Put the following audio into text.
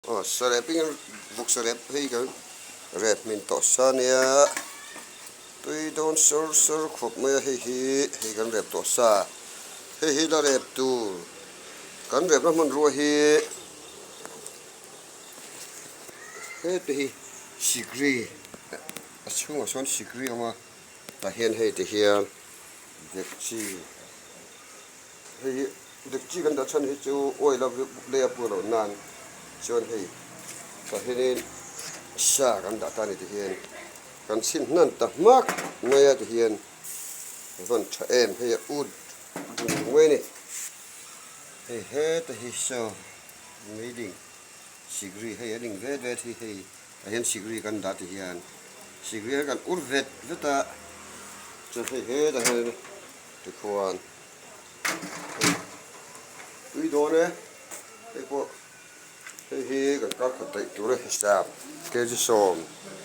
Aw sarep in vawk sarep hei kan rep hmin tawh sa nia tui dawn sawr sawr khawp mai a hei hi hei kan rep tawh sa hei hi la rep tur kan repna hmanrua hi hete hi sikri a chhungah sawn sikri a awm a tah hian hei ti hian dekchi. Hei hi dekchi kan dah chhan hi chu oil a lei a pur loh nan chuan hei tah hianin sa kan dah ta a ni ti hian kan chhin hnan ta hmak mai a ti hian a van tha em hei a ut bung mai a ni hei heta hi saw meiding sikri hei a ling vet vet hi hei tah hian sikri kan dah ti hian sikri hi kan ur vet vet a chuan hei hetah hian tikhuan. Tui dawn e, hei pawh hei hi kan kar khat daih tur a hisap kg 10.